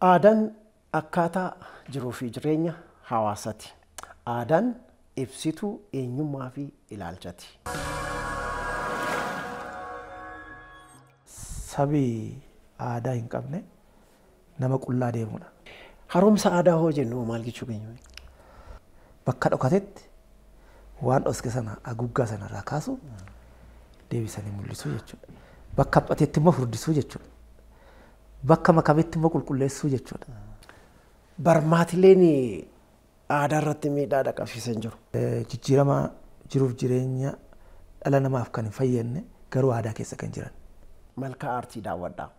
Aadaan akkaataa jiruu fi jireenya hawaasaati. Aadaan ibsituu eenyummaa fi ilaalchaati. Sabi aadaa hin qabne nama qullaa deemudha. Haaromsa aadaa hoo jennu maal jechuu keenya? Bakka dhokatetti waan dhoske sana haguuggaa sanarraa kaasu deebisanii mul'isuu jechuudha. Bakka haphatetti immoo furdisuu jechuudha. Bakka makametti immoo qulqulleessuu jechuudha. Barmaatileen aadaa irratti miidhaa dhaqqabsiisan jiru. Jijjiirama jiruuf jireenya dhala namaaf kan hin fayyadne garuu aadaa keessa kan jiran. Malkaa aartii daawwadhaa.